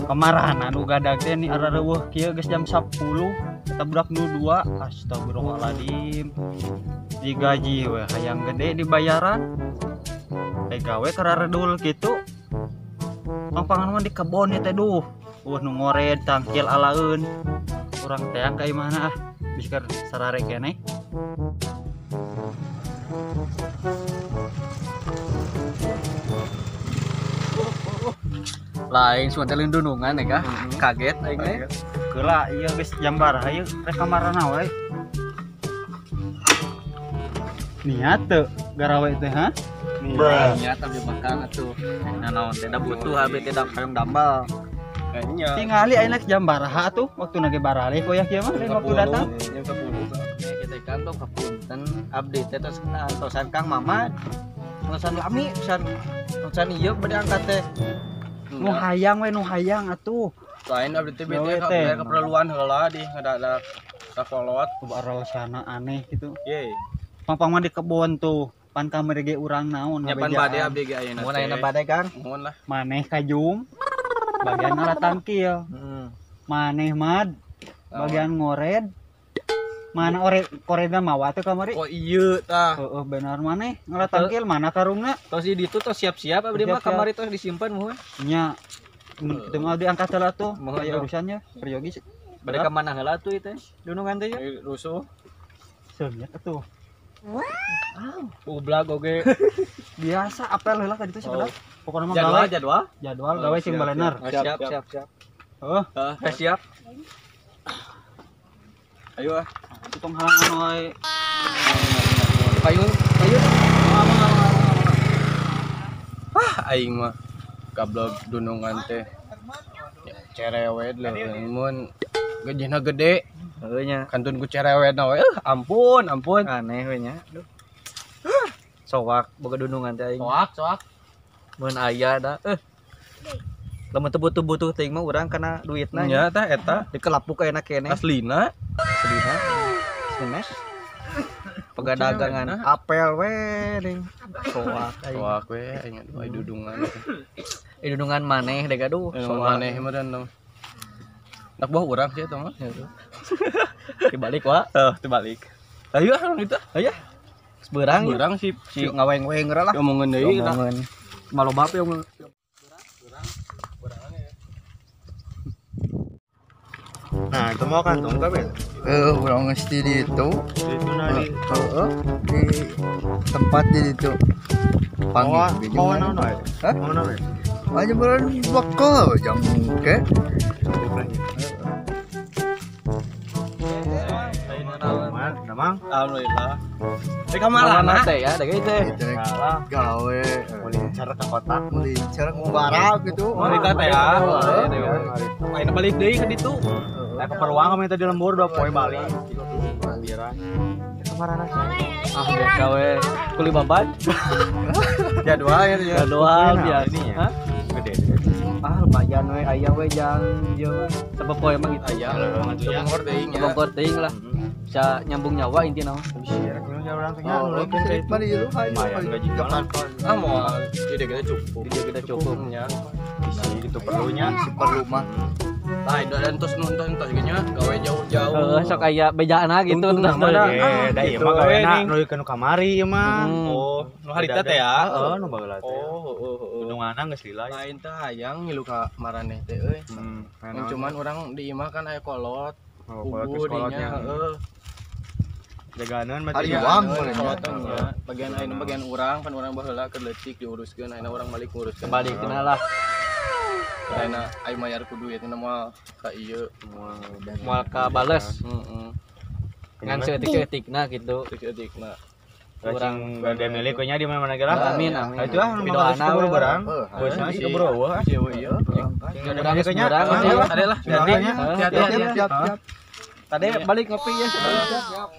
Kemarahan anu gadag teh ni arareuweuh kieu geus jam 10 eta budak nu 2 astagfirullahaladzim digaji we hayang gede dibayaran gawe kararedul kitu pangpangan mah di kebon ieu teh duh nu ngored tangkil alaeun urang teang ka imahna ah bisi keur sarare keneh. Lain suan teh lindungan ya kah? Kaget aing teh. Keula ieu geus jam baraha ieu rek ka marana wae. Niat teu garawe teh ha? Niat abdi makan atuh. Nanaon teh da butuh abdi teh da hayang dambal. Nya. Tingali ayeuna jam baraha atuh waktuna ge baraleh koyah kieu mah lain waktu datang. Jam 10. Kita kan tong kapunten abdi teh tos antosan Kang Mamad. Antosan lami pisan. Antosan ieu bade angkat teh. Nu hayang we nu hayang atuh. Lain abdi teh bete keperluan heula di ngadadak sakolot sana aneh gitu. Ye. Pangpang mah di kebon tuh. Pan kamari ge urang naon nyapan bade abdi ge ayeuna. Mun ayeuna bade Kang. Mun lah. Maneh kajung bagian ngalah tangkil. Heeh. Maneh mad bagian ngored. Mana ored koredna mawa teh kamari? Oh iya tah. Heeh benar maneh ngalah tangkil mana karungna? Tos di ditu tos siap-siap abdi mah kamari tos disimpan muhun. Nya. Kitu mah diangkat heula tuh. Aya urusannya peryogi. Bade ka mana heula tuh ieu teh? Dunungan teh ya. Rusuh. Seunyeut atuh. Wow. Ublag oge. Biasa apel heula ka ditu sekedar. Pokona mah gawe jadwal. Jadwal gawe sing balener. Siap siap siap. Heuh, siap. Ayo ah. Tong halangan wae. Payung, payung. Ah, aing mah gablog dunungan teh. Cerewet leuh mun gejehna gede. Heuh nya. Kantun ku cerewetna we. Ampun, ampun. Aneh we nya. Aduh. Soak boga dunungan teh aing. Soak, soak. Mun aya da. Lamun teu butuh-butuh teuing mah urang kana duitna. Nya tah eta dikelapuk ayeuna keneh. Aslina. Aslina. Sines. Pegadagangan apel we ding. Soak aing. Soak we aing aduh dudungan. Dudungan maneh deh gaduh. Soak maneh mah dan. Nak buah urang sih eta mah. Dibalik wa. Heuh, dibalik. Ayo ah urang itu. Ayo. Seberang. Seberang si si ngaweng-weng lah. Omongan deui tah. Malobap ya omong. Nah, itu mau kantong kabeh. Urang geus di ditu. Di nari. Heeh, di tempat di ditu. Panggil mau naon wae? Hah? Mau naon wae? Aja beureun bekal jam ke. Damang. Alhamdulillah. Di kamarana teh ya, deui teh. Gawe melincar ke kota, melincar ngubarak gitu. Marita teh ya. Ayeuna balik deui ka ditu. Nah, keperluan kami tadi lembur 2 poe balik. Giliran. Kamarana Ah, biasa we. Kuli babat. Jadwal ya. Jadwal biasa. Hah? Gede. Ah, lumayan we aya we jang ieu sabab poe mah gitu. Aya. Bongkor teuing ya. Bongkor teuing lah. Bisa nyambung nyawa intinya. Ah mau ide kita cukup. Ide kita cukup nya. Bisa gitu perlunya, si perlu mah. Nah, dan terus nonton tos geunya gawe jauh-jauh. Heeh, sok aya bejaana gitu entos da. Da ieu mah gawena nu ka kamari ieu mah. Oh, nu harita teh ya. Heeh, nu baheula teh. Oh, heeh. Gununganna geus lila. Lain teh hayang ngilu ka maraneh teh euy. Cuman urang di imah kan aya kolot. Oh, kolotnya. Heeh. Jaganan berarti hari uang kolotnya. Bagian ayeuna bagian urang pan urang baheula keur leutik diuruskeun ayeuna urang balik nguruskeun. Balikna lah. Ayeuna aing mayar ku duit na moal ka ieu moal ka bales. Heeh. Ngan saeutik-saeutikna kitu. Saeutik-saeutikna. Urang bade milik we nya di mana-mana ge lah. Amin amin. Itu ah nu keburu barang. Bosna sih keburu eueuh. Ieu Urang geus berang. Ade lah. Siap siap. Tadi balik ngopi ya. Siap.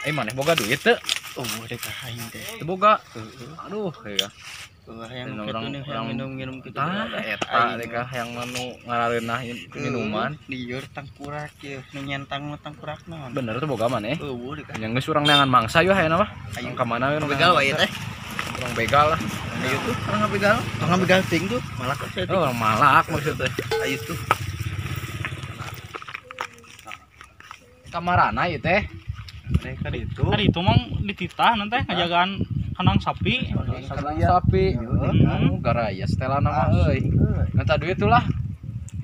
Maneh boga duit teu? Oh, dek aing teh. Teu boga. Aduh, ya. Hayang orang minum-minum kitu. Tah eta teh kah hayang nu ngarareunah minuman. Lieur tangkurak ieu, nu nyentang tangkurak naon. Bener tuh boga maneh. Eueuh deh. Yang geus urang neangan mangsa yeuh hayana mah. Ayo ka mana we nu begal wae teh. Urang begal lah. Ayo tuh, orang begal. Tong begal ting tuh, malak saya. Oh, orang malak maksudnya. Ayo tuh. Kamarana ieu teh? Kan itu mang dititah nanti ngajagaan kandang sapi. Kandang sapi. Garaya setelan mah euy. Minta duit tuh lah.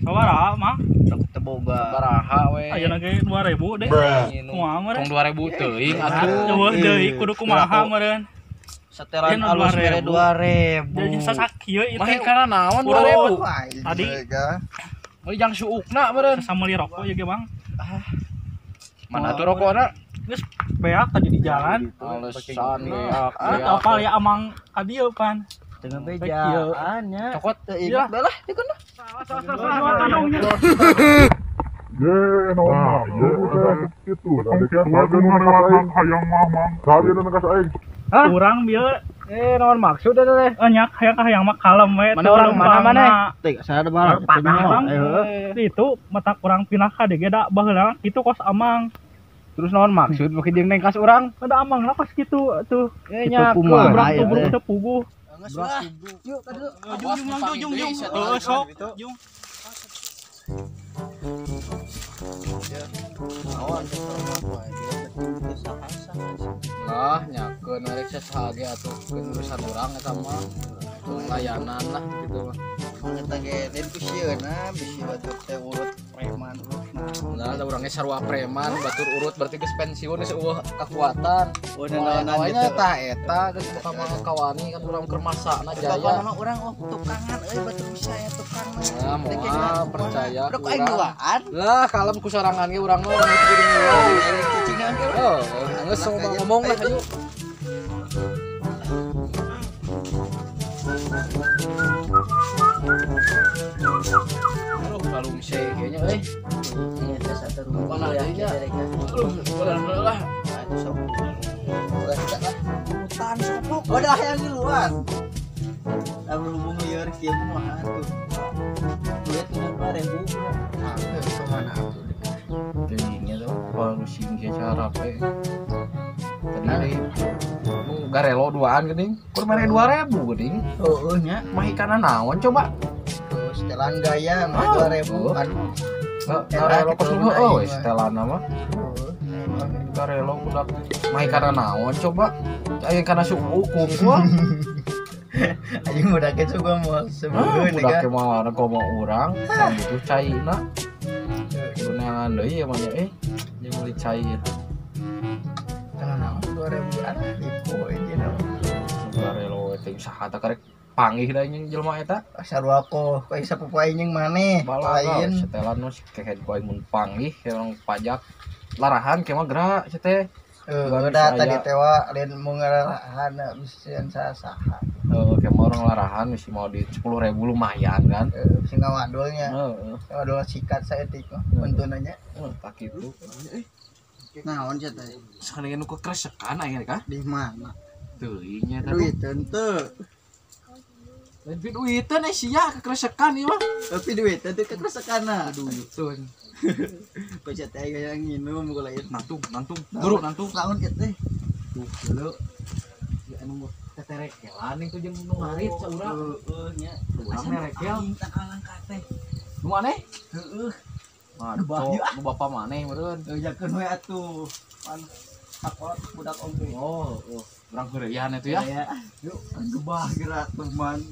Sabaraha mah? Teu boga. Sabaraha we. Ayeuna ge 2000 deh. Kumaha meureun? Tong 2000 teuing atuh. Eueuh deui kudu kumaha meureun? Setelan alus mere 2000. Jadi sasakieu ieu teh. Mah kana naon 2000? Tadi. Meuli jang suukna meureun. Sama meuli rokok ieu ge, Bang. Mana tuh rokokna? Geus beak tadi di jalan. Alasan beak. Apal ya amang ka dieu pan. Tengah bejaan nya. Cokot teu inget lah dikeun. Ye, nah, itu hayang mah mang. Urang bieu naon maksud eta teh? Nya hayang hayang mah kalem we. Mana orang mana maneh? Teh sana malah. Itu mata kurang pindah ka dieu ge da baheula kitu kos amang. Terus naon maksud beuki jeung neng kas urang? Ada amang lah kos kitu tuh. Nya kumaha tubruk teu puguh. Yuk ka dieu. Jung jung jung. Heuh sok. Jung. Lah nyakeun rek saha ge atuh keun urusan urang eta mah. Layanan lah gitu mah. Eta ge lain ku sieuna bisi batur teh urut preman urutna. Nah, da urangnya sarua preman batur urut berarti geus pensiun geus eueuh kekuatan. Oh, naon gitu. Tah eta geus buka mah kawani kan urang keur masakna jaya. Pokona urang oh tukangan euy batur bisa ya tukang mah. Nah, moal percaya. Rek aing duaan. Lah, kalem ku sorangan ge urang mah urang kudu ngeluh. Cicingna ge. Oh, geus ngomong lah ayo. Aduh, kalungse kayaknya euy. Mana ya? Aduh, lah. Hutan soplok. Wadah yang di luar. Lah berhubung lieur kieu mah atuh. Duit 2000. Nah, kemana atuh? Teuingnya tuh kalau sing cara pe. Tadi nu garelo duaan geuning. Kur mere 2000 geuning. Heueuh nya. Mah ikana naon coba? Tuh setelan gaya mah 2000. Aduh. Garelo kos nu heueuh setelan mah. Garelo budak mah ikana naon coba? Aya kana suku kungkul. Aing budak ge coba moal sebeun budak ge mah komo urang butuh caina. Kudu neangan deui ya mah nya jeung meuli cai ieu. Kana naon 2000-an ribu aja naon. Garelo teh saha tah karek panggih da jeung jelema eta. Sarua koh ka sapupu aing jeung maneh. Lain setelan nu kehed ku aing mun panggih orang pajak larahan ke mah gerak sia teh. Udah tadi tewa lain mau ngararahan bisa saha. Kayak mau orang larahan mesti mau di 10.000 lumayan kan. Bisa ngawadulnya. Ngawadul sikat saya tik untunanya. Tak gitu. Naon sia teh? Sakali nu kekresekan aing kah? Di mana? Teuing nya teh. Duiteun teu. Lain duiteun sia kekresekan ieu mah. Tapi duiteun teu kekresekan. Duiteun. Baca teh yang nginum gua lain. Nantung, nantung. Guru nantung. Laun kieu teh. Tuh, heuleu. Ya anu teterekelan itu jeung nu ngarit saurang. Heueuh nya. Urang merekel. Aing takalang teh. Nu maneh? Heueuh. Mah, nu bapa maneh meureun. Jakeun we atuh. Pan sakola budak oge. Oh, urang heureuyan itu ya. Yuk, gebah gerak teman.